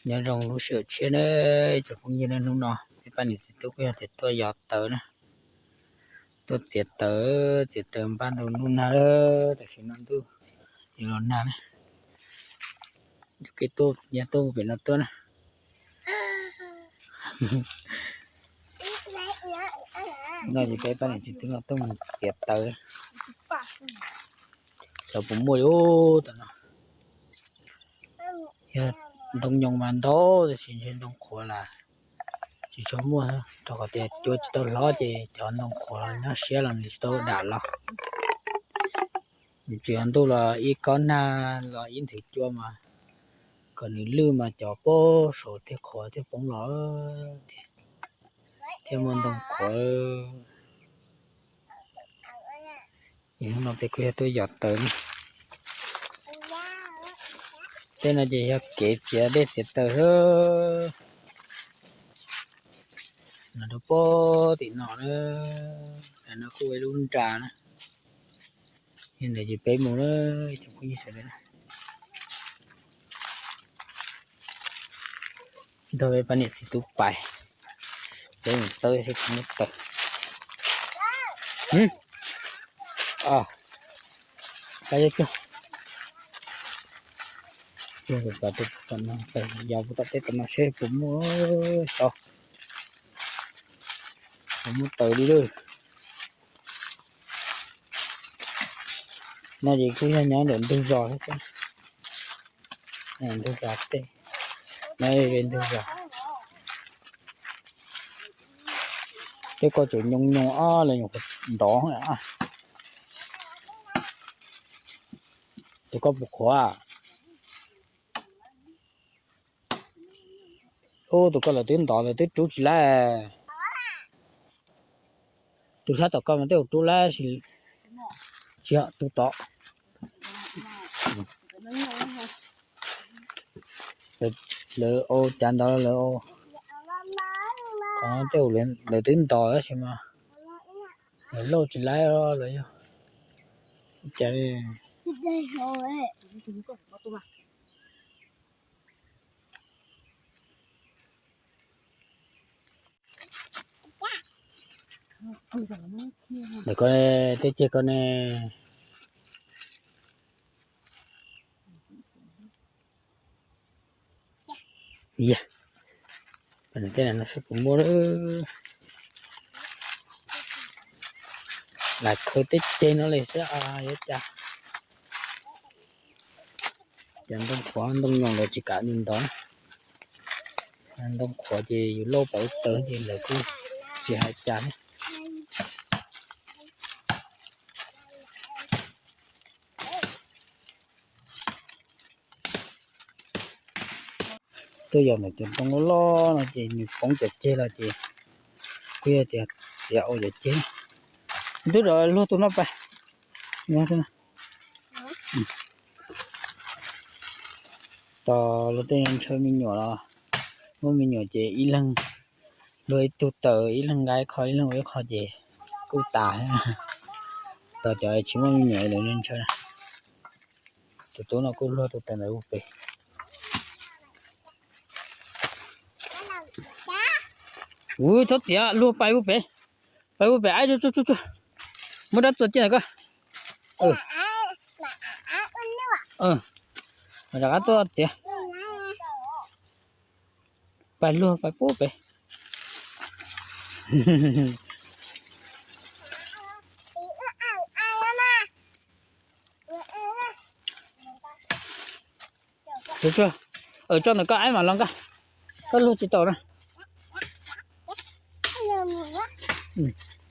Nyob zoo lub sij hawm tshiab na, cov phooj ywg na, hnub no peb pab niam txiv tub kuj yog tias tuaj yos taws na, tuaj txiav taws, txiav taws npaj ntau ntuj nag, tam sim no ntuj yuav los nag na. Yog tuaj pem no tuaj na. No ces peb pab niam txiv tub no tuaj mus txiav taws, xyov puas muaj li. Ub, tam no yog ntoo nyoos mas ntau, tab sis ntshe ntoo qhuav las tsis tshua muaj, rau qhov tias cua tsis tau hlob ces cov ntoo qhuav nyob siab los nws tsis tau dam los. Nws tsuas yog ntuj los ib kob nag los ib nthwv cua mas kom nws lwj mas cov pob saum thiaj qhuav thiaj poob los thiab, thiaj muaj ntoo qhuav. Hnub no peb kuj yog tuaj yos taws na. Tej no ces yog kev txiav dej txiav taws xwb. Los rau pem tim no na, no kuj ib lub nra na. Yog ntawd ces peb mus na, cov phooj ywg sawv daws. Nrog peb pab niam txiv tub pais, peb mus xawb seb puas muaj taws. Pab, cuag, cuag, yos puag tom tej tom no seb puas muaj, puas muaj taws li lawm. No ces kuj yog nyob ntawm ntug zos thiab xwb. Ntug zos tej, nyob ntug zos. Tej ko tseem nyoos nyoos os, los nyuam qhuav ntov. Tus koj puas qhuav? Ub, tus koj lawv twb ntov lawv twb rub tsis laib. Tus sab tom koj mas tej zaum rub laib, tsis yog tus tod. Lawv ua cas ntov lawv, qhov tej zaum lawv twb ntov tab sis mas lawv lauj tsis laib los yog cas li. Ntawm ko, tej ceg ko ne. Yog, tej no seb puas muaj. Lam khaws tej ceg no li xwb, yuav cas. Cov ntoo qhuav ntoo nyoos lawv tsis kam ntov. Ntoo qhuav ces yus lauj pam ub tawv ces lawv kuj tsis hais cas thiab. Tuaj yos ntawm cov ntoo loj loj no ces nws poob cov ceg los ces kuj yog tias txiav ua cov ceg. Twb rov luag tus no pais. Tos luag tej ntshaw me nyuam los, muaj me nyuam ces ib leeg luag ib tug taws, ib leeg nqa ib qho, ib leeg ua ib qho ces kuj tas. Tos cov tsis muaj me nyuam lawv ntshaw. Tus tub no kuj luag tus taws ntawd ua pem. Ub, txhob txiav, luag pais ua pem. Pais ua pem, aib, tsuag tsuag tsuag. Muab rab txuas ciaj ntawm koj. Rov qab tuaj txiav. Pais luag pais pub pem. Tsuag tsuag, tso ntawm koj aib mam los nqa. Koj luag tsis tau na.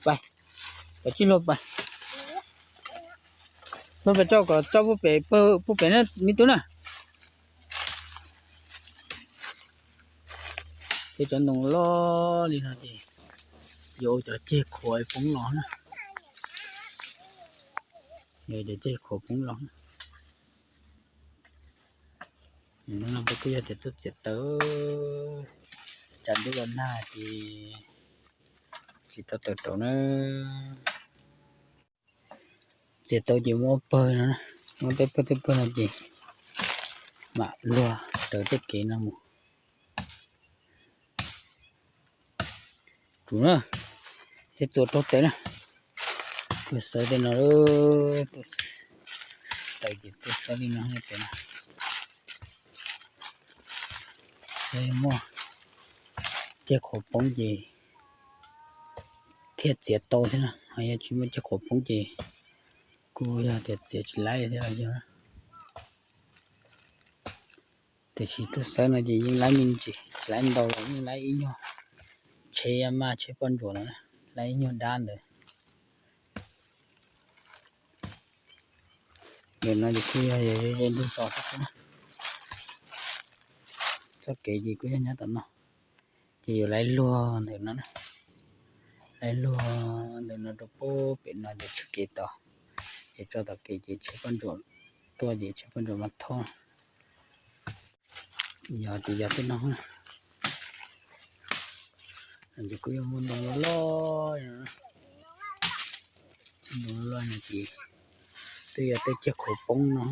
Pais, pais tsij luag pais. Luag pais tso kom tso pub pem, pub pem na me tub na. Ces cov ntoo loj li no ces yuav ua cov ceg qhuav poob los na. Yuav cov ceg qhuav poob los na. Hnub no peb kuj yog tias tuaj txiav taws, tsam ntuj los nag ces tsis tau taws rau na. Txiav tau ces muab pawg no, muab tej pawg tej pawg no ces mam luag raws tej kev no mus. Tus na, thiaj txua raug tes na. Tuaj xawb tej no, tuaj tawm ces tuaj xawb li no tej no. Xawb muaj caj qhuav poob ces thiaj txiav tau thiab na, ho yog tsis muaj caj qhuav poob ces kuj yog tias txiav tsis laib thiab los yog. Tiam sis tuaj xawb no ces yeej laib me ntsis, tsis laib ntau los yeej laib ib nyuag tsheb maj tsheb poj ntsuam no, laib ib nyuag dab ntawd. Ntawm no ces kuj yog ze ntug zos xwb na. Txoj kev ces kuj yog nyob tom no, ces yuav laib luag ntawm no, laib luag ntawm no rau pem no ces tshwj kev tod, ces tso tom kev ces tsheb poj ntsuam tuaj ces tsheb poj ntsuam mas thauj. Yog ces yog tej no, ces kuj yuav muaj ntoo loj loj, ntoo loj loj no ces twb yog tej caj qhuav poob no,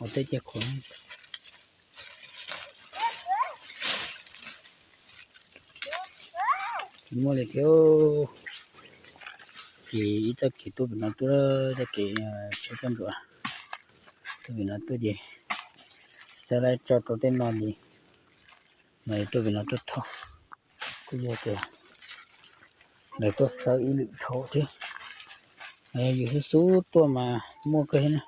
ua tej caj qhuav tsis muaj li thiab. Ces ib txoj kev tuaj pem no tuaj, txoj kev tsheb poj ntsuam tuaj pem no tuaj ces xawb laib tso rau tej no ces mas tuaj pem no tuaj thauj. Kuj yog tias lawv tuaj xawb ib lwm dhau thiab. Yus xub xub tuaj mas muaj kawg thiab na.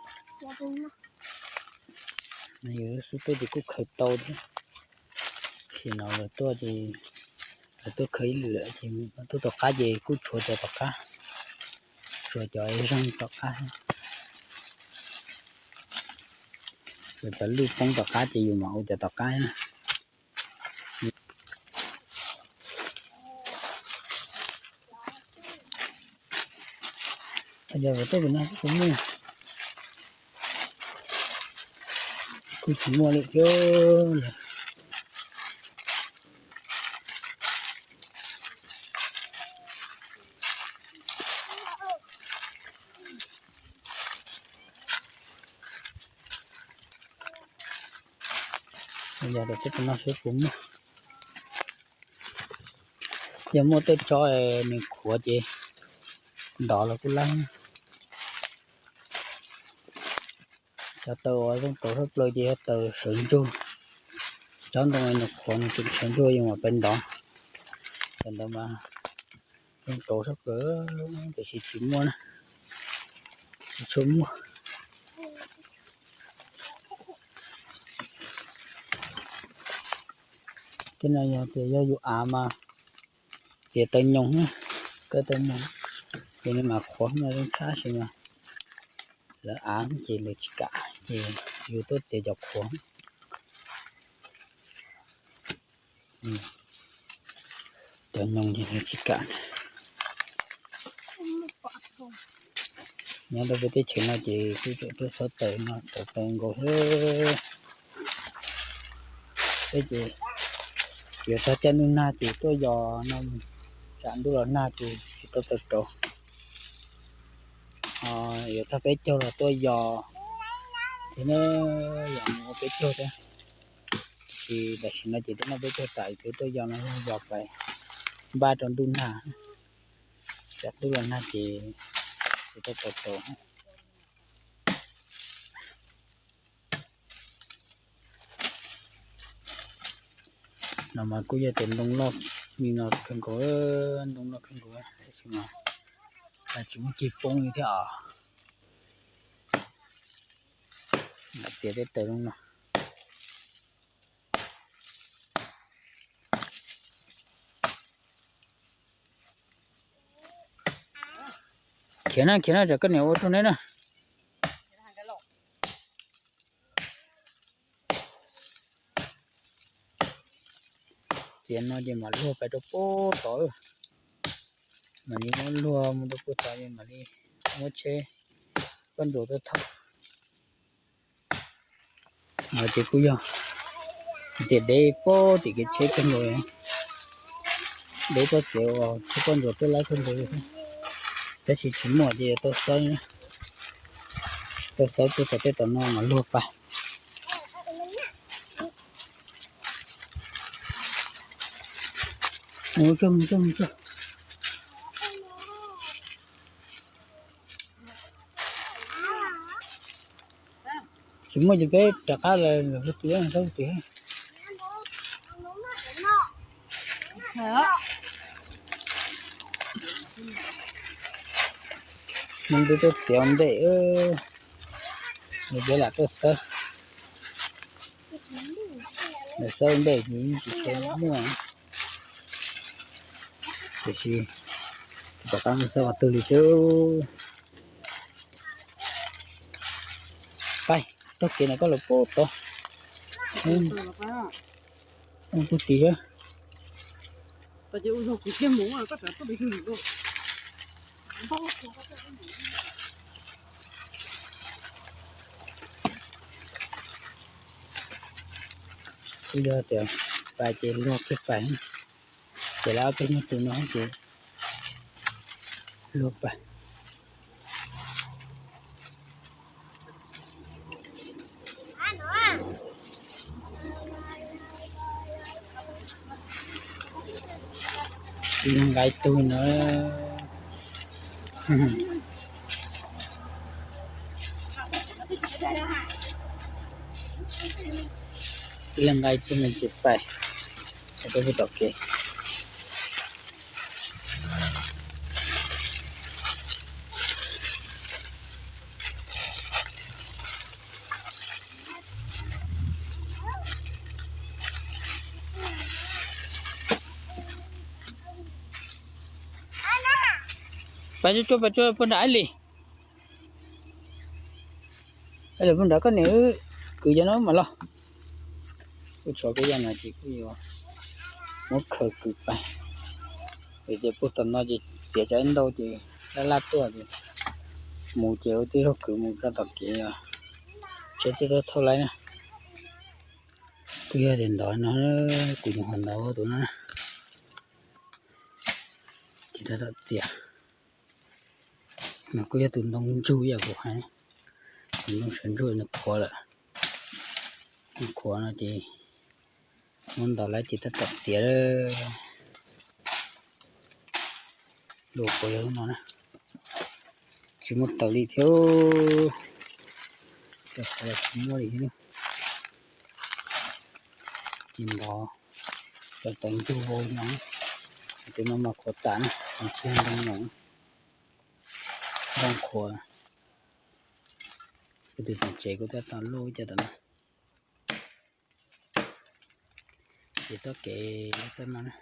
Yus xub xub tuaj ces kuj khaws tau thiab. Tam sim no lawv tuaj ces lawv tuaj khaws ib lwm lawm ces tuaj tom qab ces kuj tshuav cov tom qab, tshuav cov zeeg tom qab, tshuav cov lwj poob tom qab ces yus mam ua cov tom qab na. Yog tuaj pem no kuj muaj, kuj tsis muaj li thiab. Yog tias tej no seb puas muaj. Yog muaj tej tsob nws qhuav ces ntov los kuj laib. Cov taws uas zoo tau sab plaws ces yog taws sawv ntsug. Tsob ntoo nws qhuav nws tseem sawv ntsug yus mam pais ntov. Cov ntawd mas zoo tau sab plaws, tiam sis tsis muaj na, tsis tshua muaj. Tej no yog tias yog yus av mas txiav taws nyoos, kaw taws nyoos, ces nws mam qhuav no zoo tshaj sis mas lawv av ces lawv tsis kam, ces yus tuaj txiav cov qhuav. Taws nyoos ces lawv tsis kam. Nyob rau peb teb chaws no ces kuj tseem tuaj xawb taws no, taws taws nkaus xwb. Peb ces yuav txog caij ntuj nag ces tuaj yos no, tsam ntuj los nag ces tsis tau taws rauv. Yuav txog peb caug los tuaj yos, ces ne yog mus ua peb caug thiab. Tiam sis tam sim no ces twb noj peb caug tas, twb tuaj yos no yog yos pais npaj rau ntuj nag, tsam ntuj los nag ces tsis tau taws rauv. No mas kuj yog tias ntoo loj li no kawg nkaus, ntoo loj kawg nkaus, tab sis mas tsis muaj ceg poob li thiab os. Lam txiav tej taws zoo no. Khiav na, khiav na, tsam koj niam ua rau neb na. Txiav no ces mam luag pais rau puag tod, mam li muab luag mus rau puag tod es mam li muab tsheb poj ntsuam tuaj thauj. Ces kuj yog tias deb puag tim kev tsheb kawg nkaus, deb txoj kev uas tsheb poj ntsuam tuaj laib kawg nkaus li thiab. Tab sis tsis muaj ces yuav tau xawb, tau xawb tuaj tom tej tom no mam luag pais. Mus tsuag, mus tsuag, mus tsuag. Tsis muaj ces peb rov qab lawm, lwm tus saib tus twg. Mus ntu tuaj txiav ntej, nws peb lam tuaj xawb. Lawv xawb ntej ces tsis tshua muaj, tiam sis rov qab mus xawb qhov twg li xwb. Pais, taug kev na koj los pub tod. Mus pug tid. Kuj yog tias pais ces luag kiag pais, ces lawv ob peb hnub tus no ces luag pais. Ib leeg nqa ib tug no. Ib leeg nqa ib tug no ces pais, pais rau tom kev. Pais tsuag tsuag, pais tsuag puag nram ib li. Ib li puag nrad koj niam, kwv cov no mam los. Kuj tshuav peb yam no ces kuj yuav muab khaws kwv pais. Vim tias puag tom no ces txiav tau ib ntau ces laj laj tuaj ces mus ces ua tib zaug kwv mus rau tom kev, tseb twb thauj laib na. Kuj yog tias ntov no, kuv nyuam qhuav ntov tus no na, ces tab tom txiav. No kuj yog tus ntoo ntsug ib yam kuv hais, tus ntoo sawv ntsug nws qhuav lawm. Nws qhuav no ces muab ntov lawm ces tab tom txiav. Luag qhuav yog lub no na, tsis muaj taws li thiab. Cov qhuav los tsis muaj li thiab. Ces ntov cov taws ntsug vau no, tus no mas qhuav tas na, tsis yog ntoo no, ntoo qhuav. Kuv tus tsev kuj tab tom luaj ib co tom no. Ces txoj kev txoj no na,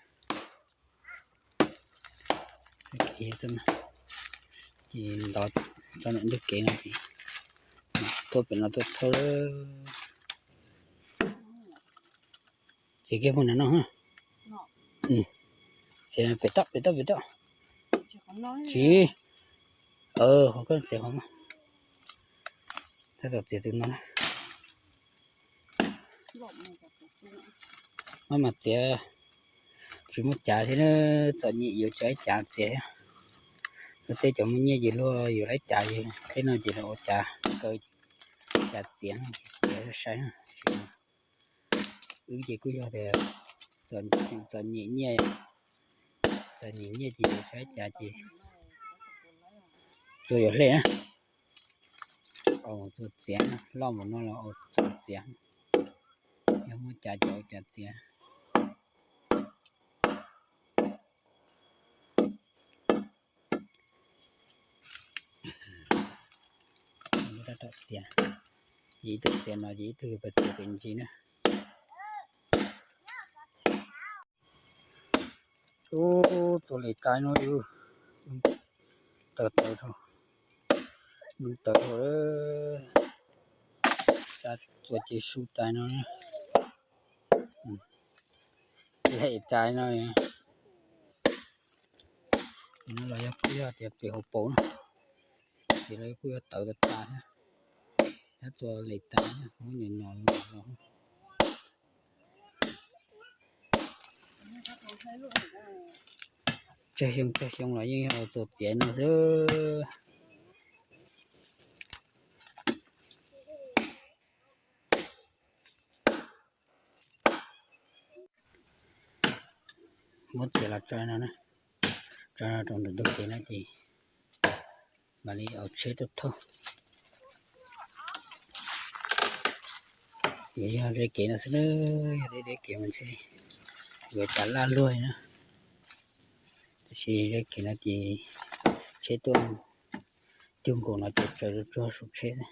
txoj kev txoj no, ces ntov txoj niam ntug kev no ces tuaj pem no tuaj thauj. Txiav kiag puag nram no. Txiav pem toj, pem toj, pem toj. Tsis, qhov koj txiav qhov no. Tab tom txiav tus no na. Maj mam txiav, tsis muaj cav thiab na, txom nyem yuav tsis laib cav txiav thiab. Luag tej cov muaj nyiaj ces luag yuav laib cav ces peb no ces los ua cav kaw, cav txiav, txiav sai. Wb ces kuj yog tias txom nyem nyiaj, txom nyem nyiaj ces yuav tsis laib cav ces txua yuav hle na. Txua txiav, loj mus no los txua txiav, yog muaj cav ces ua cav txiav. Tab tom txiav, ces ib tug txiav no ces ib tug yuav pais txiav pem ntsis na. Ub, txua lis tais no, tawv tawv rau, nws tawv rau, txua ces su tais no, lim tais no. No los yog kuj yog tias pem hauv paus na, ces los kuj yog tawv tas tas thiab. Tab txua lim tais, muab nyom nyom los. Tsawg xyoo tsawg xyoo los yeej yog txua txiav no xwb. Muab txiav los tso no, tso rau ntawm ntug kev no ces mam li ua tsheb tuaj thauj. Ces yog deb kev no xwb, yog deb deb kev mas ntshe yuav cas laj luaj na. Tab sis deb kev no ces tsheb tuaj cug nkaus no ces tsaws tsuag su tsheb xwb.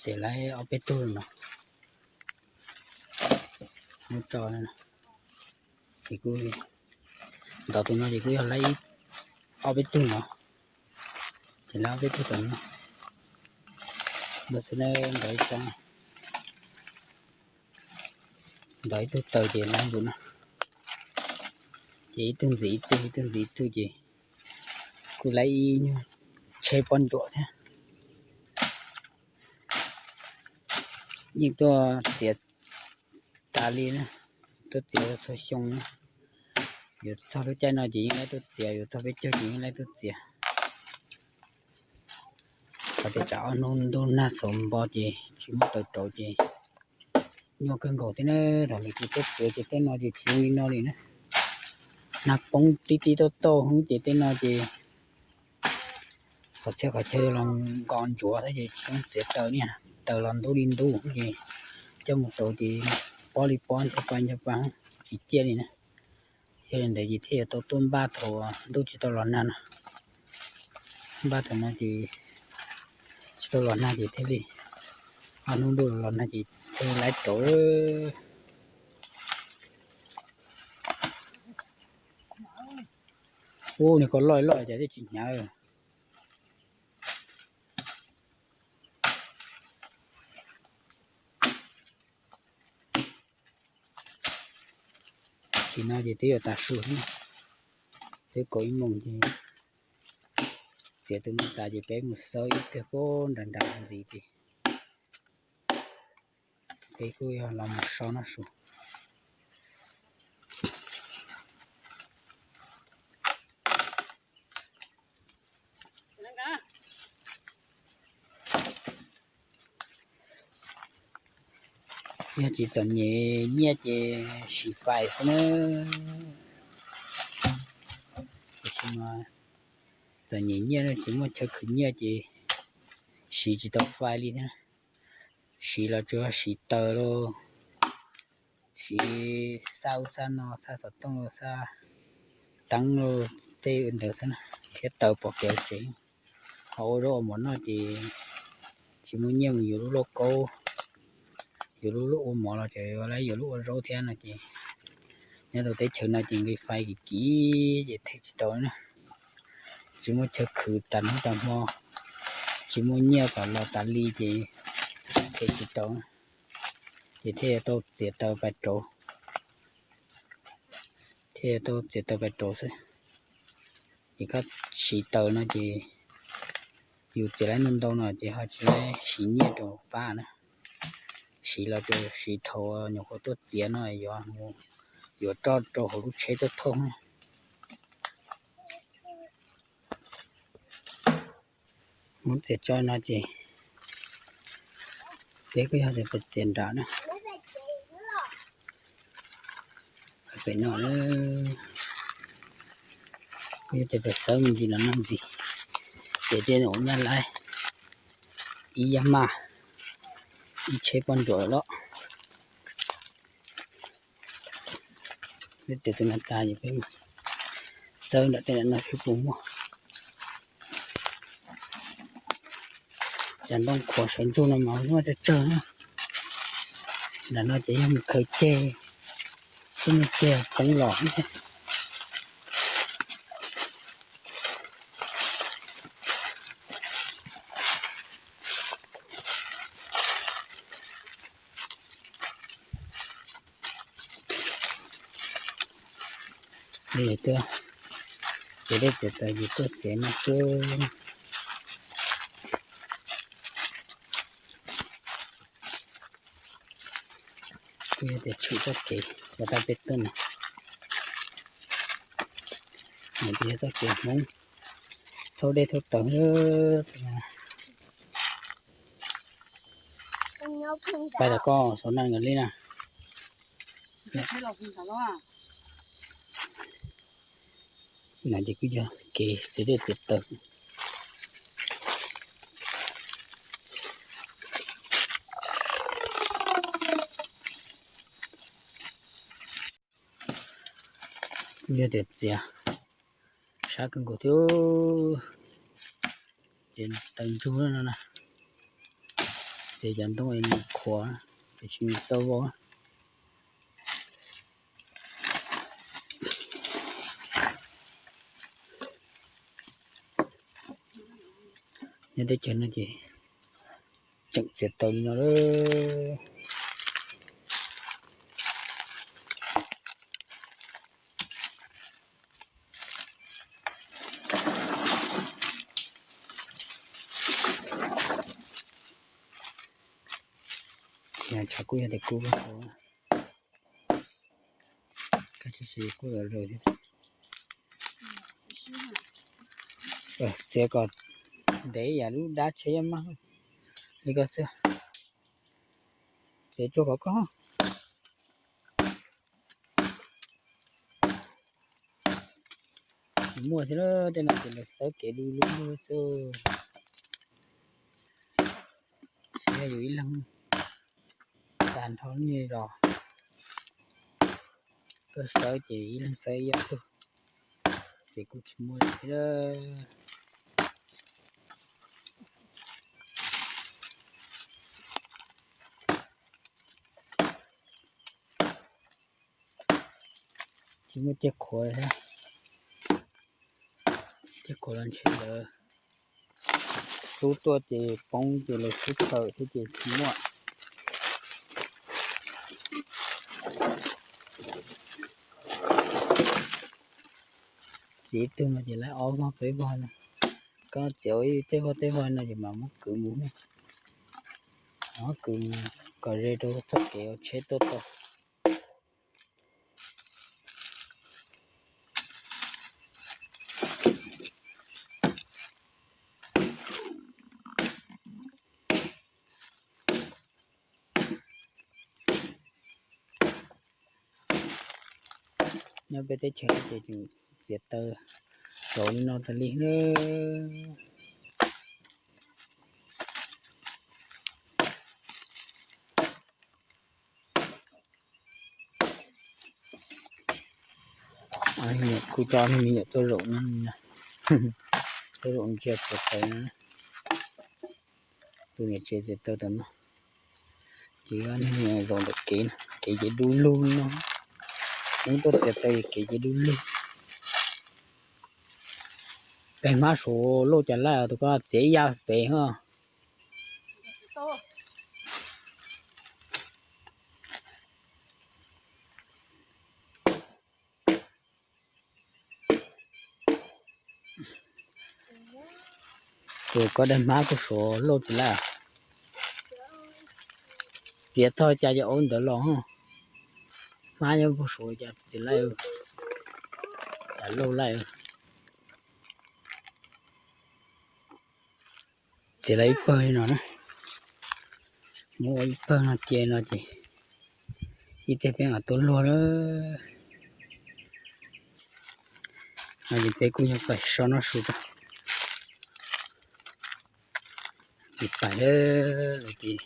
Txiav lawm ob peb tug no, muab tso, ces kuj ntov tus no ces kuj yog lawm ob peb tug no, ces lawm ob peb tug tam no. Ntov ib tug taws ces lawm ntawm no, ces ib tug ntxiv ib tug, ib tug ntxiv ib tug ces kuj lawm ib nyuag tsheb pob ntsuam thiab. Yeej tuaj txiav tas li na, tuaj txiav txhua xyoo na. Yuav txog lub caij no ces yeej lawm tuaj txiav, yuav txog peb caug ces yeej lawm tuaj txiav. Qhov tias tsam ob hnub ntuj nag xaus npo ces tsis muaj taws rauv ces nyuaj kawg nkaus thiab na. Thaum lawv tsis tuaj txiav ces tej no ces tsis zoo li no li na. Nag poob tib tib tauj tauj hwb ces tej no ces qhov txhia qhov chaw los nko ntsuav thiab ces tsis zoo txiav taws li. Taws los ntub li ntub ces coj mus rauv ces pob li pob, ncho pa ncho pa, tsis ciaj li na. Yog li ntawd ces thiaj yuav tau tuaj npaj thaum ntuj tsis tau los nag no. Npaj thaum no ces tsis tau los nag ces thiaj li, ob hnub ntuj los nag ces thiaj li lawm rauv. Ub, nws ko loj loj cas thiaj tsis hnyav. Tam sim no ces twb yuav tav su, twb kaum ib moos ces txiav tus no tas ces peb mus xawb ib pliag puag nram nram ntxiv ces peb kuj yog los mus so noj su. Yog tsis txom nyem nyiaj ces siv fais xwb na. Tiam sis mas txom nyem nyiaj no tsis muaj chaw khwv nyiaj ces siv tsis tau fais li thiab. Siv los tsuas siv taws los siv xab ub xab no, xab xov tooj los xab teeb los tej ntawd xwb na, thiab taws pom kev tsev. Ho ua zaub ua mov noj ces tsis muaj nyiaj mus yuav lub lauj kaub, yuav lub lub ua mov los ces yuav lub ua zaub thiab no ces nyob rau teb chaws no ces nqi fais kim kim ces them tsis tau na. Tsis muaj chaw khwv tas hnub tas hmo, tsis muaj nyiaj kom los tas li ces them tsis tau, ces thiaj yuav tau txiav taws pais rauv, thiaj yuav tau txiav taws pais rauv xwb. Ces koj siv taws no ces yus txiav lawm ntau ntau no ces ho tsis siv nyiaj rau pab na. Siv los tsuas siv thaum nyuam qhuav tuaj txiav no yuav, yuav roj rau hauv lub tsheb tuaj thauj. Muab txiav tso no ces peb kuj yog tias pais txiav nram na. Pem no na, kuj yog tias pais xawb me ntsis no noj ntxiv, ces tej ua nyab lawm ib yam maj, ib tsheb pob ntsuam los. Peb txiav tus no tas ces peb xawb nram tej no seb puas muaj. Cov ntoo khuam sawv ntsug no mas muaj tsawg tsawg na. Nram no ces yog mus khaws ceg, twb muaj ceg poob los thiab. Tuaj, ces dej txiav taws ces tuaj txiav no xwb. Kuj yog tias tshwm txoj kev ua tau peb tuaj no, nws yog txoj kev Hmoob thauj dej thauj taws. Pab tas koj xav naj li na. Na ces kuj yog kev txiav dej txiav taws. Kuj yog tias txiav sab kawg nkaus thiab. Ces taws ntsug no na, ces cov ntoo mus qhuav, ces tsis tau vau. Nyob teb chaws no ces tseem txiav taws li no lawm. Tshav kub yog tias kub, kab tsis kuj lom zem thiab. Txiav kom ntev yam lub dab tsheb maj li koj xwb. Txiav tsuag kom koj. Tsis muaj thiab, tej no ces lawv xawb kev du lug lug xwb. Tsis yog yus ib leeg tag nrho li los, koj xawb ces ib leeg xawb ib ob tug, ces kuj tsis muaj li thiab. Tsis muaj tiaj qhuav thiab. Tiaj qhuav los ntshe lawv xub tuaj ces poob ces lawv xub tawm thiab ces tsis muaj. Txiav ib tug no ces lawv ob vog peb vog no. Koj txiav ua ib tej vog tej vog no ces mam muab kwv mus, muab kwv mus kom ze rau txoj kev uas tsheb tuaj tau. Nyob peb teb chaws ces tseem txiav taws zaum li no tas li na. Kuj coj me nyuam tuaj zaum no, tuaj zaum ntsia txiav taws na. Tus niam tsev txiav taws tam no, ces me nyuam zaum ntawm kev, kev ces du lug no. Wb tuaj txiav taws kev ces du lug. Peb hmab suav loj cas laj tus koj txiav ib yam pem ho. Tus koj daim hmab puag suav loj tsis laj. Txiav txog cas ces ua ntawd los. Hmab nyob puag suav cas txiav laj, cas loj laj. Txiav lawv ib pawg li no na. Muab ua ib pawg no cia no ces ib teg peb mam tuaj luag lawm. No ces peb kuj yog pais so noj su rau. Ces pais lawm ces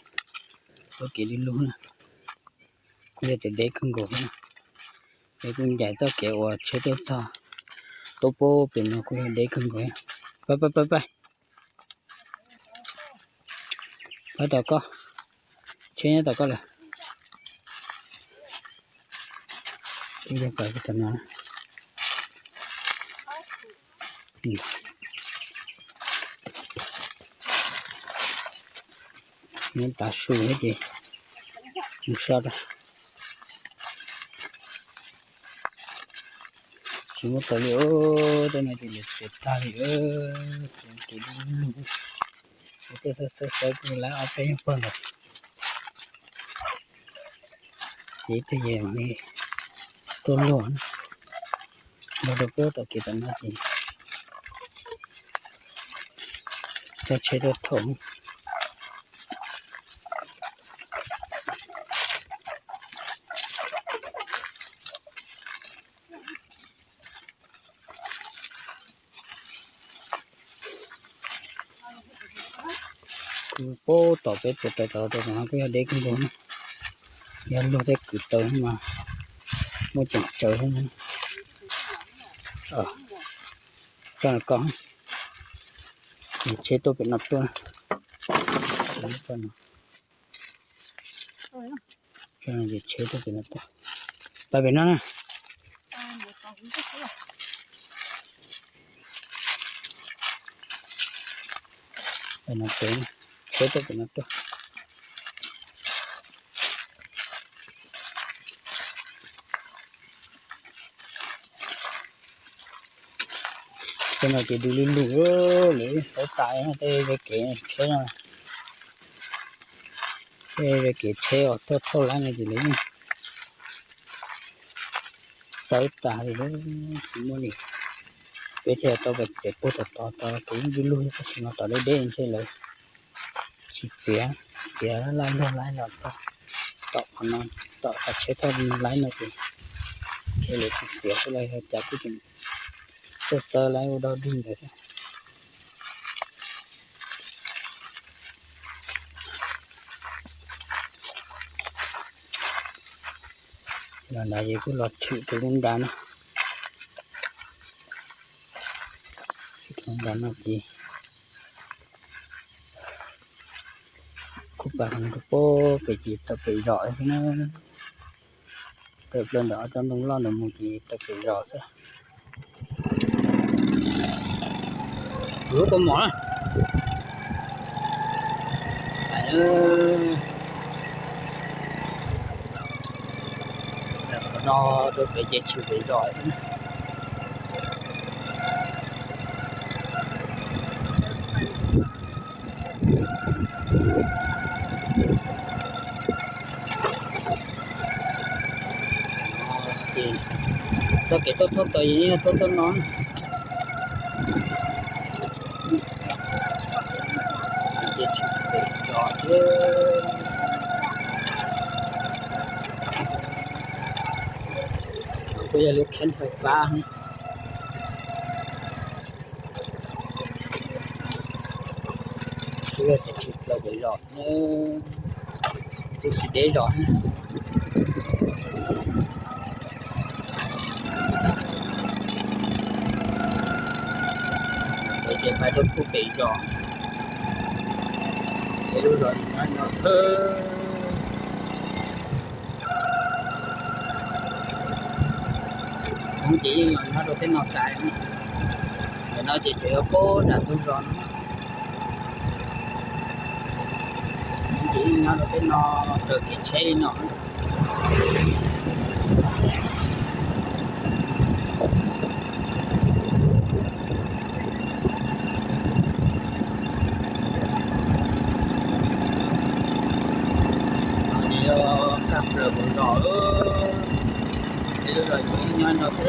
txoj kev dib lug na, kuj yog tias deb kawg nkaus thiab na. Peb kuj ncaim txoj kev uas tsheb tuaj txog, tuaj pub pem no kuj yog deb kawg nkaus. Pab pab pab pab. Pab tom koj, tsheb nyob tom koj lawm. Ib yog pais tom no. Nyob tav su thiab ces mus so rau. Tsis muaj taws li, tej no ces lawv txiav tag li, ces du lug. Tej xawb xawb xawb kuj lawv ob peb nyuag pawg ntawd. Ces ib pliag ces mam li tuaj luag, luag rau peb tom kev tom no ces coj tsheb tuaj thaum. Puag tom peb txog rau tom no kuj yog deb kawg nkaus na, yog luag tej kwv taws mas muaj ceem tsawv. Koj, tsheb tuaj pem no tuaj. Tsheb tuaj pem no tuaj. Pab pem no na. Pem no pem, tsheb tuaj pem no tuaj. Tej no ces du lug lug, lawv xawb tas tej kev tsheb no. Tej kev tsheb uas tuaj thauj laib no ces lawv yeej xawb tas li, tsis muaj li. Peb thiaj tau pem puag tom tod, tod kev yeej du lug, tab sis no tom deb deb ntshe lawv tsis txiav, txiav laj luag laib los txog tom qhov no, tom qhov tsheb thauj laib no ces ntshe lawv tsis txiav xwb los yog cas kuj tseem xawb xawb laib ua dog dig ntawd thiab. Los ntawd ces kuj los tshwm rau lub nrad no. Tshwm rau lub nrad no ces kuj pas rau pem ces tawm pem zos xwb na. Tawm plaws ntawm ob tsob ntoo loj ntawd mus ces tawm pem zos xwb. Lub kua mom na. No rau pem ces tshwm pem zos xwb na. Txoj kev tuaj thauj taws yeej yog tuaj thauj no. Ces tshwm pem zos xwb. Kuj yog lub kheeb fais fab. Kuj yog tseem tshwm plaws pem zos, kuj tsis deb zos. Ces pais rau puag pem zos, peb lub zos nyob no xwb. Hmoob ces yeej los nyob rau tej no tas. Ntawm no ces tseem yuav puag nram ntug zos no. Hmoob ces yeej nyob rau tej no, raws kev tsheb li no. Ces yog nkag plaws hauv zos, ces lub zos ces nyob no xwb.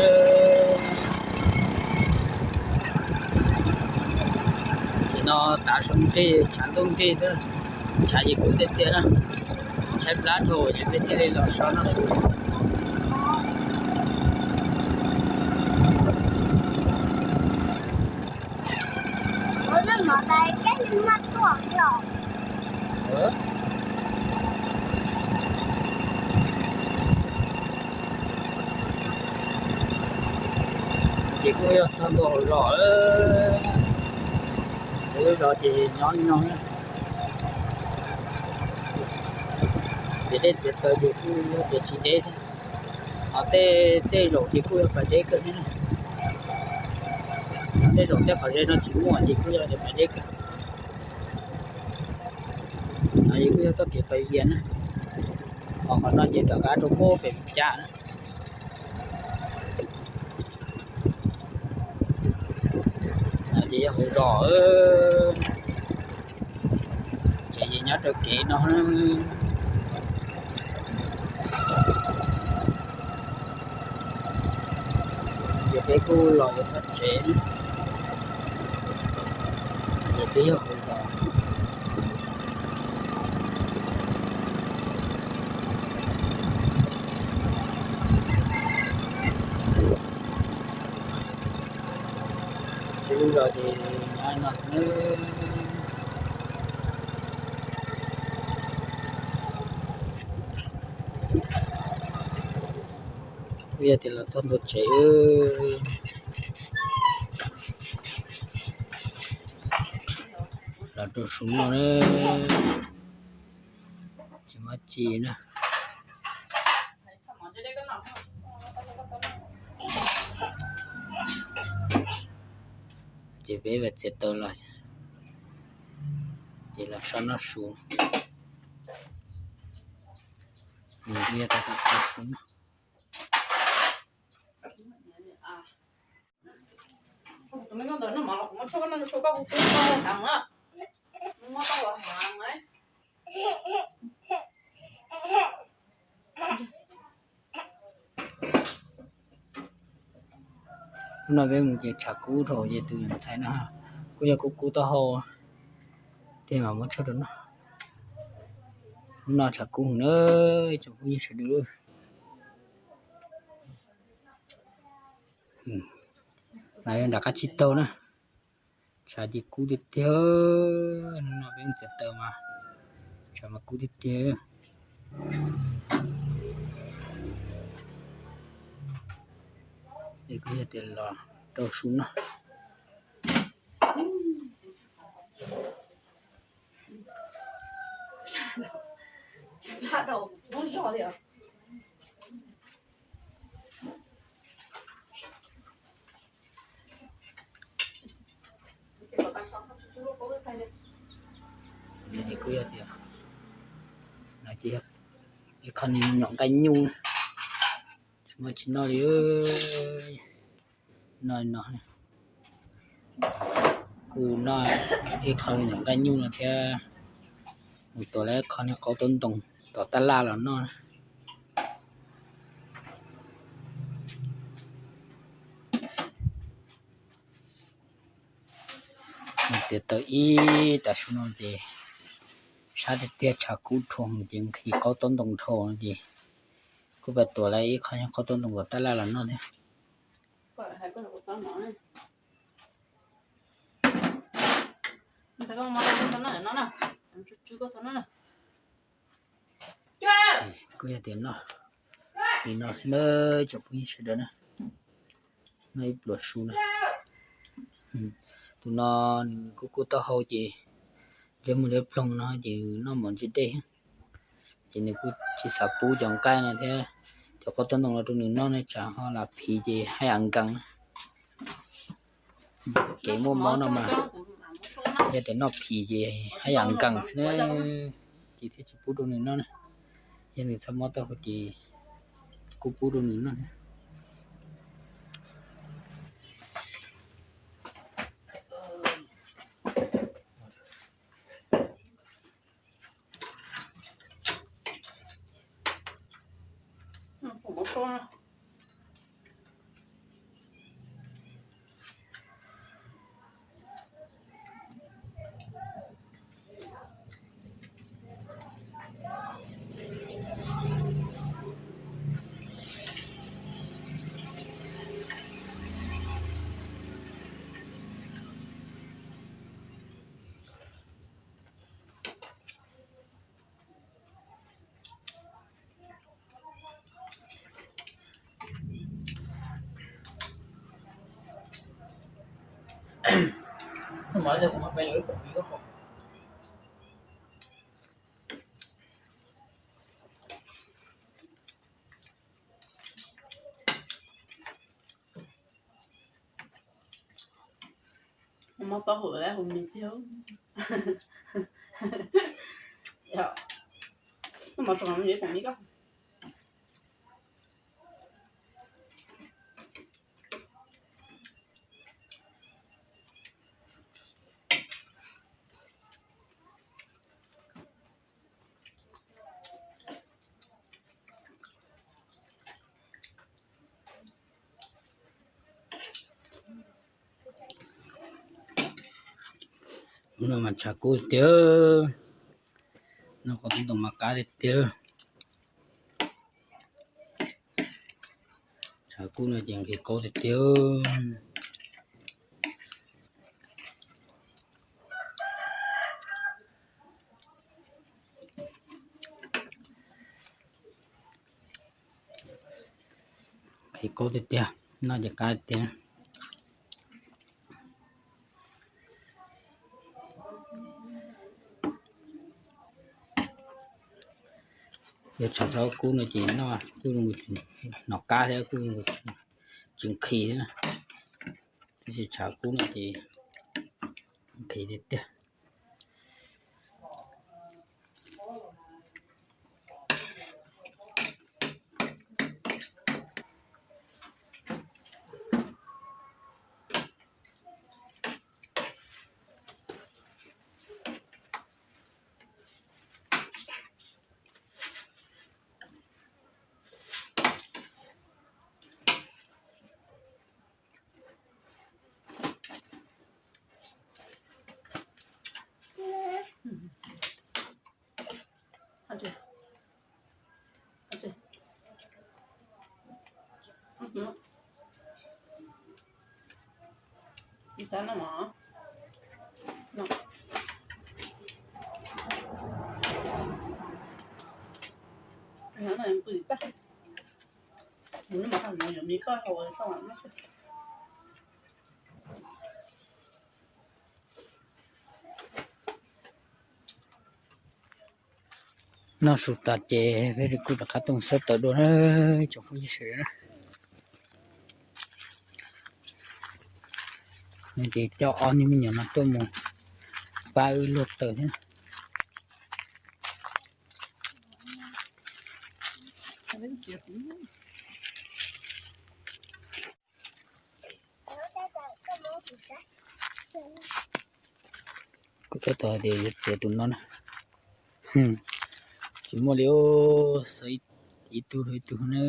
Ces no tav su nrig tshav ntuj nrig xwb, tshav ces kub tiag tiag na. Tshaib plab dhau ces peb thiaj li los so noj su. Ces kuj yog txog ntua hauv zos, lub zos ces nyob li no. Txiav dej txiav taws ces kuj yog tias tsis deb thiab. Ho tej, tej zaum ces kuj yog pas deb kawg thiab na. Tej zaum tej qhov ze no tsis muaj ces kuj yog tias pas deb kawg. No ces kuj yog txoj kev pas vias na. Ho qhov no ces rov qab rau puag pem Mus Cas na. No ces yog hauv zos, ces nyob rau kev no. Ces peb kuj los yuav txog tsev, ces twb yog hauv zos. Peb lub zos ces nyob no xwb. Kuj yog tias los txog ntua tsev, los rau su noj na, tsis muaj tsi na. Ces peb vam txiav taws los, ces los so noj su. Nws yog tau tau su no. Hnub no peb mus ces tshav kub dhau ces tus ntxhais no kuj yog kub kub taub hau, tej mas muab tshuaj rau noj. Hnub no tshav kub heev na, tsoom phooj ywg sawv daws. Los yog nram qab tsib taug na, tshav ces kub tiag tiag. Hnub no peb txiav taws mas tshav mas kub tiag tiag. Es kuj yog tias los rau su noj. Kuj yog tias no ces ib qho nyom nqaij nyuj, tsis muaj tsis noj li. Noj no, kuj noj ib qho nyom nqaij nyuj no thiab, mus tuav lawm ib qho niag qaub taub ntoo tom tab laj los noj. Mus txiav taws ib tav su no ces sab tiag tiag, tshav kub dhau ces nqhis qaub taub ntoo dhau no ces kuj pab tuav lawm ib qho qaub taub ntoo tom tab laj los noj thiab. Kuj yog tias noj li no xwb na, tsoom phooj ywg sawv daws na. Noj ib pluas su na. Tus no nws kuj kub taub hau ces liab mus liab ploog no ces noj mov ntse dej, ces nws kuj tsis xav pub cov nqaij no thiab. Cov qaub taub ntoo no rau nws noj ne tsam ho lam phiv ces haj yam nkees na. Kev muaj mob no mas yog tias noj phiv ces haj yam nkees xwb na, ces thiaj tsis pub rau nws noj na. Yog nws txhob mob taub hau ces kuj pub rau nws noj. Mob taub hau lawm hu me thiab. Mov tso me kom me koj. Hnub no mas tshav kub tiag, noj qaub taub ntoo mas qab tiag tiag. Tshav kub no ces nqhis qaub tiag tiag. Qhib kaub tiag tiag, noj ces qab tiag. Yog tshav txhob kub no ces noj kuj hnov qab thiab kuj tsis nqhis thiab na. Tab sis tshav kub no ces nqhis tiag tiag. Noj su tas ces peb kuj rov qab tuaj mus xawb tawv dua na, tsoom phooj ywg sawv daws na. Ces coj ob niag me nyuam no tuaj mus pab wb luaj taws thiab. Kuv tab tom tias yuav txiav tus no na. Tsis muaj li, xawb ib tug ib tug na.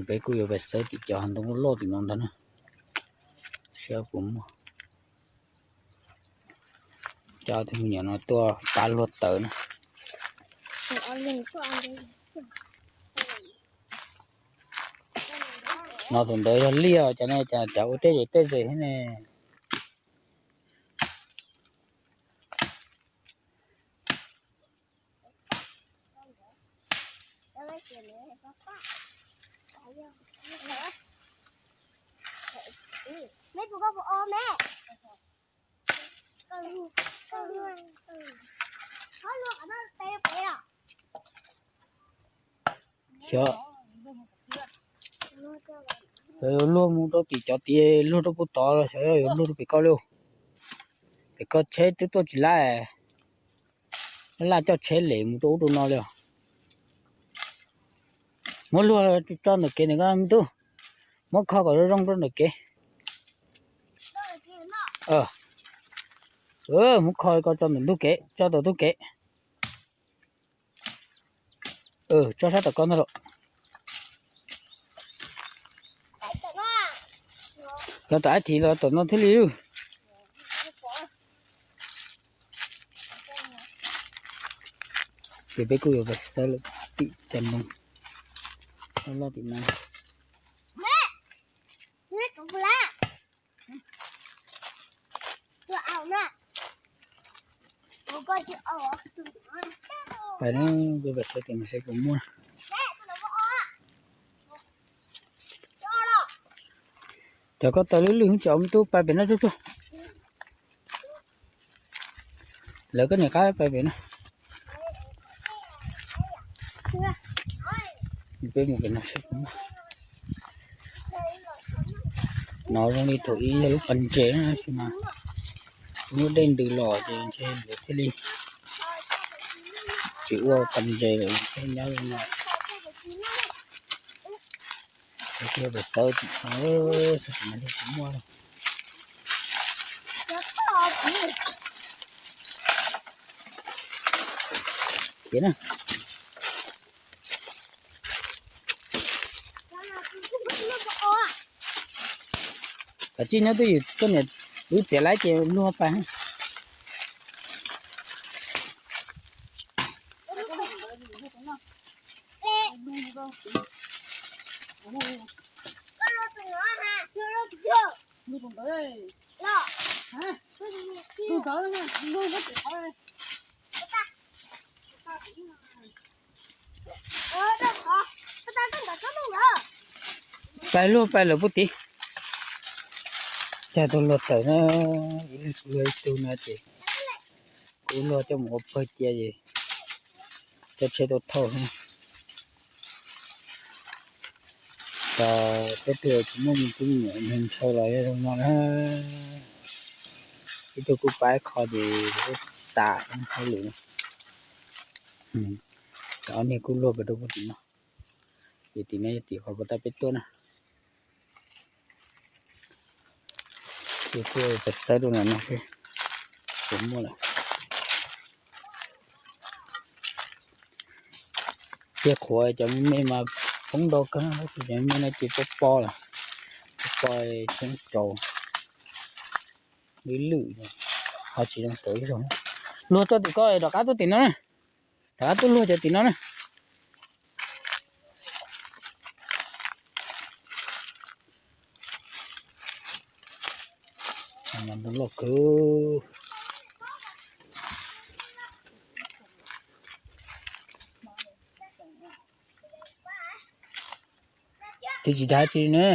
Peb kuj yuav pais xawb tim cov hav ntoo loj loj tim no ntag na, saib puas muaj. Coj tus me nyuam no tuaj pab luaj taws na. No tus ntawd yog liaj, cov no cas ua tej zes tej zes thiab ne. Xyov luag mus rau tim cov tid, luag rau puag tod los xyov yuav luag rau pem koj li. Pem koj tsheb twb tuaj tsis laj, laj coj tsheb lem mus rau ub rau no li os. Muab luag tso ntawm kev ntawm koj me tub, muab kho kom zoo zoo rau ntawm kev. Muab kho ko tso ntawm ntug kev, tso tom ntug kev. Tso sab tom koj ntag los. Los tom ib thim los tom no thiaj li. Ces peb kuj yuav pais xawb lawm tim cov ntoo loj loj tim no. Pais na, peb pais xawb tim no seb puas muaj. Cov ko taws lwj lwj tsis tau, tub pais pem no tsuag tsuag. Lawv koj niam qab pais pem no. Peb mus pem no seb puas muaj. No zoo li thaum ub yog lub pas ntses na, tab sis mas muab dej ntws los ces ntshe lawv thiaj li tsis ua pas ntses lawm thiaj nyob li no. Thiaj pais xawb tim no, xyov tim no puas muaj. Ces na, kav tsij nyob twj ywm, koj niam wb txiav laib ces luag pais. Pais luag pais lawm puag tid. Cog tus luag tawm na, ib leeg kuv luag ib tug no ces kuv luag coj mus ua pawg cia ces cov tsheb tuaj thauj xwb. Ces peb tug tsis muaj me tub me nyuam ntshaw los yog zoo no na. Ib tug kuj pab ib qho ces kuj tas hauj lwm. Cov ob niag kuj luag pais rau puag tim no. Ces tim no yog tim qhov puag ta peb tuaj na. Ces kuj pais xawb rau ntawm no xwb, puas muaj lawm. Ces qhuav cov me me mas poob ntau kawg, tab sis cov me me no ces pob pob lawm, pob pob tseeb tsaus, lwj lwj, ho tsis zoo tau ib zaug. Luag tuaj tim ko, rov qab tuaj tim no na, rov qab tuaj luag cov tim no na. Loj kawg. Twb tsis dag tsi ne.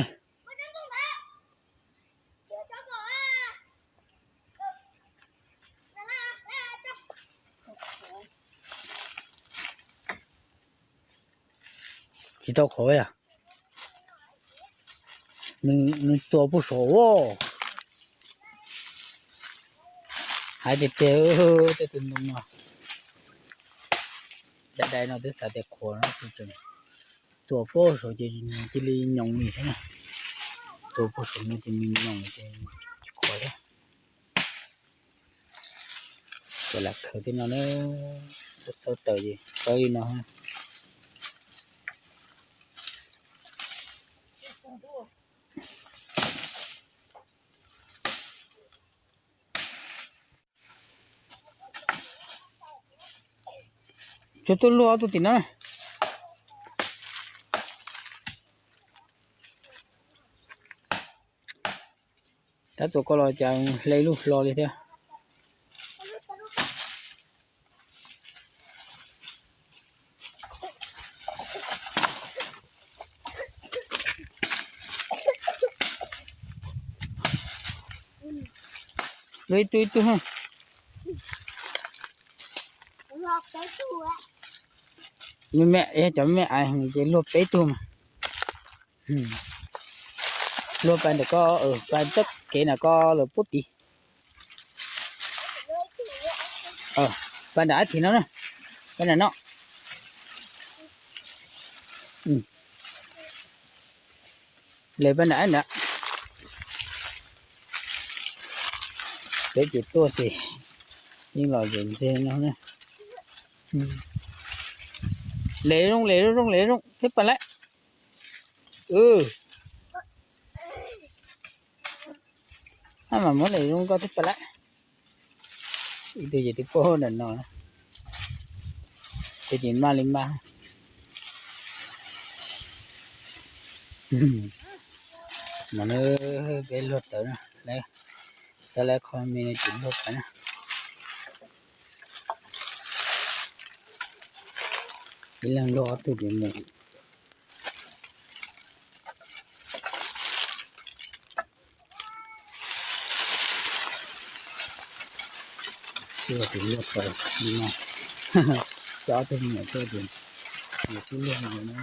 Tsis tau qhuav yom. Nws txuas puag saum. Hais tiag tiag, tej tus ntoo no, dai dai no twb xav tias qhuav no, txuas puag saum ces nws cia li nyoos li thiab na. Txuas puag saum no ces nws nyoos ces tsis qhuav thiab. Ces lam khaws tej no na, xaws tawm ces xaws li no. Tsuas tuaj luag ob tug tim no. Tab txuas ko los cas hle lub hlo li thiab. Luag ib tug ib tug. Me me, cov me me aiv heev ces luag peb tug mas. Luag pais ntawm ko, pais txoj kev ntawm ko lawm puag tid. Pais nram ib thim no na, pais nram no. Lawv pais nram ib nrad. Peb ces tuaj ces yeej los zem ntxeg no na. Lem zoo, lem zoo, lem zoo thiab pais lawm. Mas muab lem zoo koj thiab pais lawm. Ib tug ces twb poob nram no, tus ces maj li maj. Mas peb luag tawm na, xav lawv qhov me no ces luag tawm na. Ib leeg luag ob tug ces mus. Tuaj tus luaj tawm li no, coj ob tug me nyuam tuaj ces nws twb luag li no.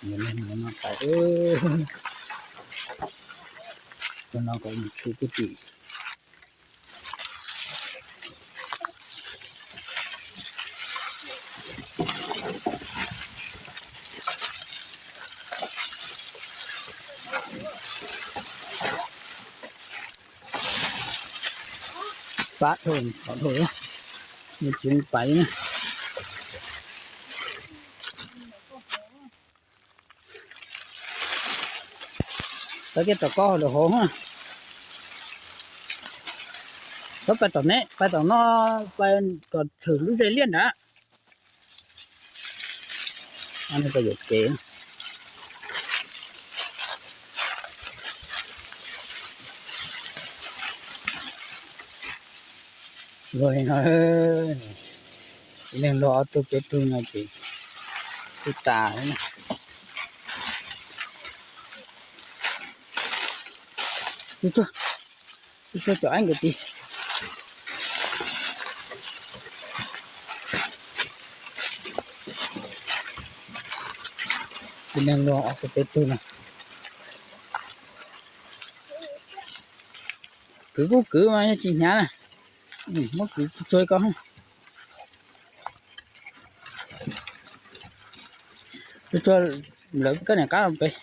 Nws luag li no pais, tus no kom mus tshwm pub tim. Pab dhau, pab dhau, nws tsis pais na. Pab kiag tom ko lawm hauv na. Pab pais tom ne, pais tom no, pais kom tshwm lub zes liaj nrad. Pab yuam kev. Luag li no, Leej luag ob tug peb tug no ces twb tas. Tsuag, tsuag cov aib nkawd tid. Tsis neeg luag ob tug peb tug no. Kwv kuj kwv mas yog tsis hnyav na. Muab kwv tsuag ko. Tsuag lawv koj niam qab pem.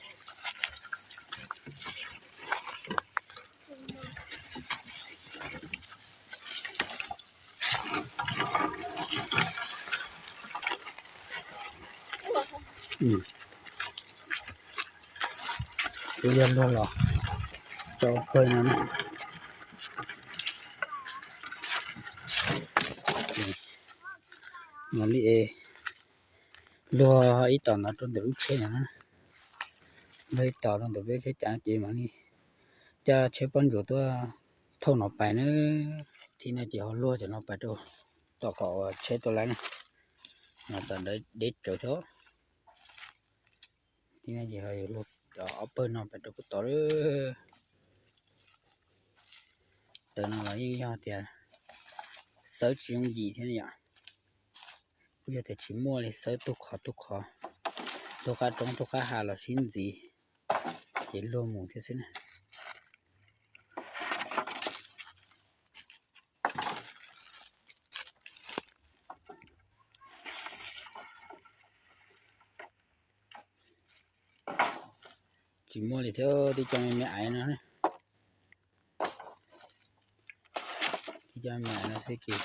Kuv yog luag los tso pawg no na. Mam li luag ib tom no rau ntawm lub tsheb no. Luag ib tom rau ntawm peb tsheb cas ces mam li coj tsheb pob ntsuas tuaj thauj no pais na. Thib no ces ho luag cov no pais rau tom kom tsheb tuaj lawm na. No tom ntawd deb tsawv thiab. Thib no ces ho luag cov ob pawg no pais rau puag tod lawm. Taws no los yeej yog tias xawb tsis yooj yim thiab yom. Kuj yog tias tsis muaj li, xawb tug qhov tug qhov, tug qab roob tug qab ha los sib ntxiv ces luag mus thiab xwb na. Tsis muaj li thiab, tib co me me aiv no. Tib co me me aiv no xwb ces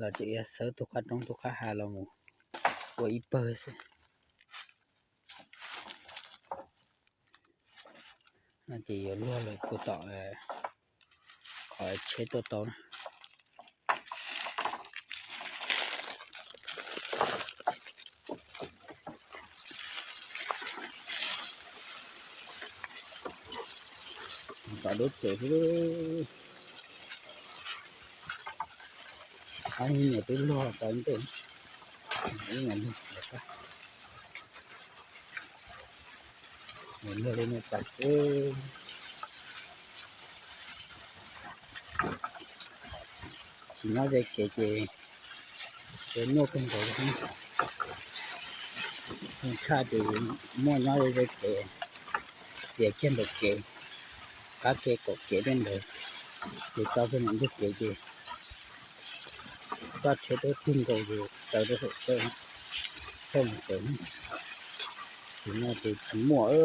los tseem yog xawb tug qab roob tug qab ha los mus ua ib pawg xwb. No ces yuav luag lawm puag tom qhov tsheb tuaj tau na. Tom deb tsawv xwb. Qab niag twb luag tau ntej. Ib mam luag, luag li no tas xwb. Tsis nyob ze kev ces, ces nyuaj kawg nkaus li. Tshaj ces muaj nyob ze kev, txias kiag ntawm kev, qab kev kaum kev tej ntawd, ces tso kiag ntawm ntug kev ces txoj tsheb twb tig nkaus ces taws rau saum tsheb, tsheb mus tsev. Tsis no ces tsis muaj,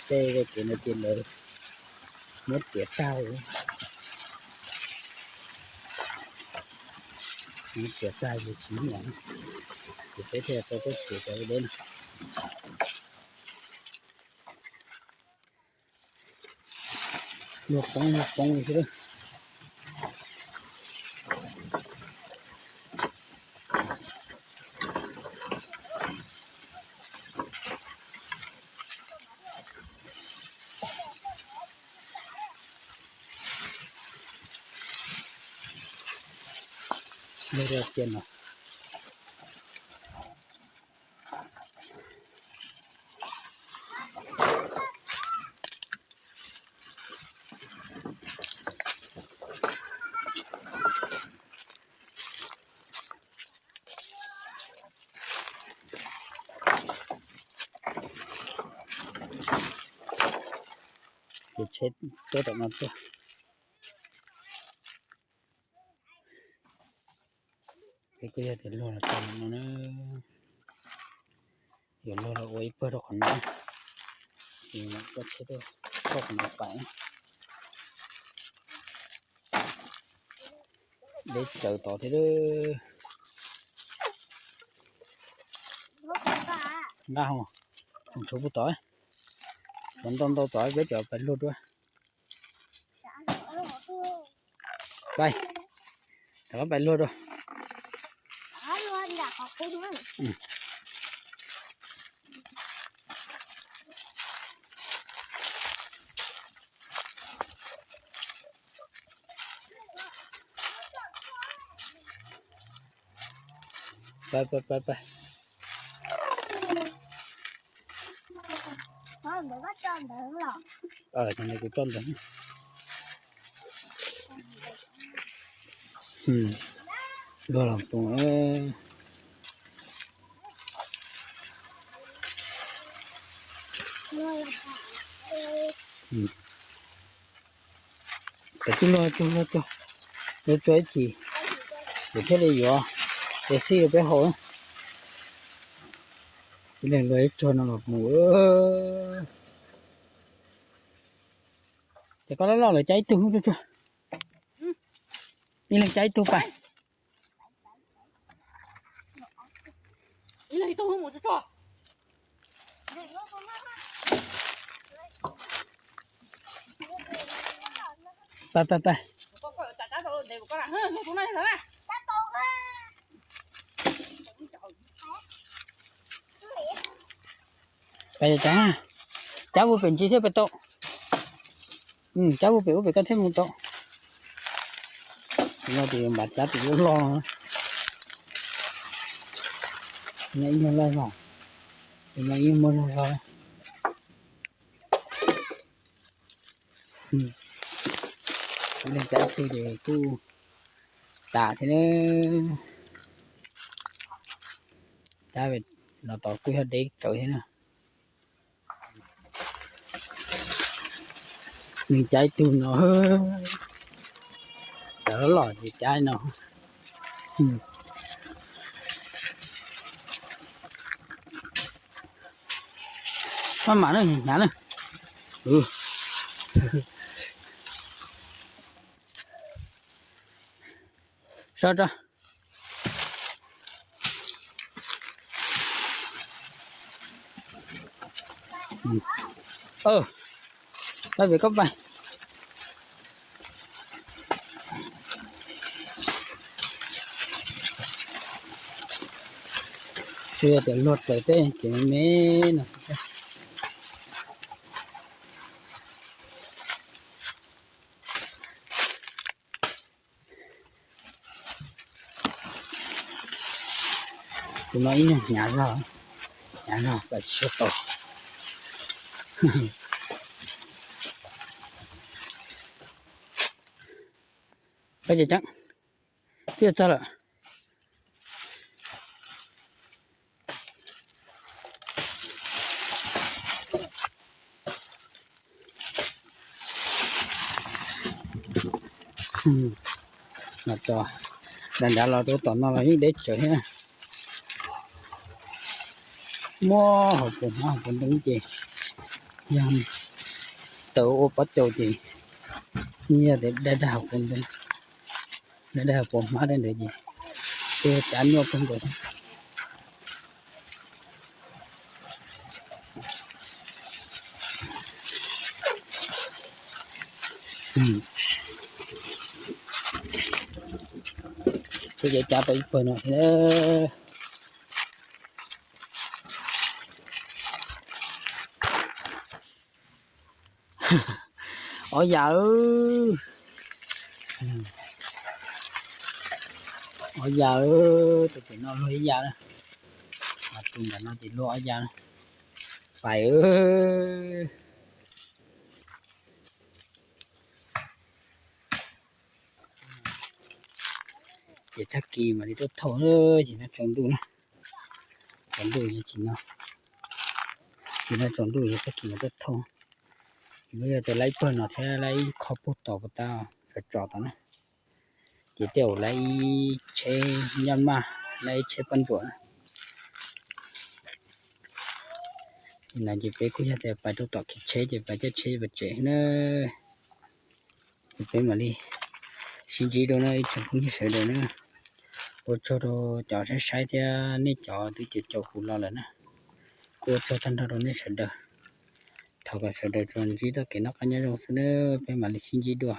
tej ze kev no ces lawv muab txiav tag, muab txiav tag ces tsis muaj, ces peb thiaj tau tuaj txiav cov deb no. Luag poob luag poob li xwb. Luag rau tiag no. Ces tsheb tuaj tom no tuaj. Peb kuj yog tias luag los tau no na. Yuav luag los ua ib pawg rau qhov no. Ces mam coj tsheb tuaj thauj qhov no pais. Deb tsawv tod thiab. Nqa hos, tseem tshuav puag tod, tshuav ntau ntau tod, peb cov pais luag dua. Pais, rov qab pais luag dua. Pab, pab, pab, pab. Cov ntawd kuv tso ntawd. Luag los poob. Kav tsij luag tsuag, luag tsuag, luag tsuag ib chim, kuv thiaj li yuav, ces xij rau peb haus. Ib leeg luag ib tsuag no los mus. Ces koj loj loj lawv cab ib tug tsuag tsuag. Ib leeg cab ib tug pais. Pais, pais, pais. Pais, cab, cab ua pem ntsis thiaj pais tau. Cab ua pem ub pem koj thiaj mus tau. No tes npam cab tus loj loj. No ib nyuag loj zog, no ib nyuag muaj zog zog. Ib leeg cab ib tug ces kuj tas thiab na. Cab los tod kuj yog deb tsawv thiab na. Nws cab ib tug no, cov loj ces cab no. Maj mam na, hnyav na. So tso. Pab pem koj pais. Tsuas yog tias luag raws tej ces me me no. Tus no ib nyuag hnyav zog, hnyav zog pais tsis tau. Pab ces tseeb, twb txog lawm. Los tso, nrad nrad los rau tom no los yeej deb tsawv thiab. Muab hauv paus hmab hauv paus ntoo ces yog tau ua pob cau ces yog tias daj daj hauv paus ntoo, daj daj hauv paus hmab tej ntawd ces tej cav nyuaj kawg nkaus thiab. Ces cav tau ib pawg no thiab. Ob yam, ob yam, tus pem no luag ib yam na, tus ntawm no ces luag ob yam na. Pais, ces tag kis mam li tuaj thauj, ces no tsaus ntuj na, tsaus ntuj ces no, ces no tsaus ntuj ces tag kis mam tuaj thauj. Ces muab yog tus laib pawg no thiab laib ib qho puag tom puag ta, tsom tsom tod na. Ces tej zaum laib ib tsheb nyaj maj, laib ib tsheb paj ntsuam na. Ces no ces peb kuj yog tias pais rau tom khiv tsheb ces pais caij tsheb pais tsev na. Ces peb mam li sib ntsib dua na ib tsoom phooj ywg sawv daws na. Ua tsaug rau cov saib saib thiab nej cov twb caum caum kuv los lawm na. Kuj ua tsaug tag nrho rau nej sawv daws. Thov kom sawv daws tsuas ntsib txoj kev noj qab nyob zoo xwb na, peb mam li sib ntsib dua.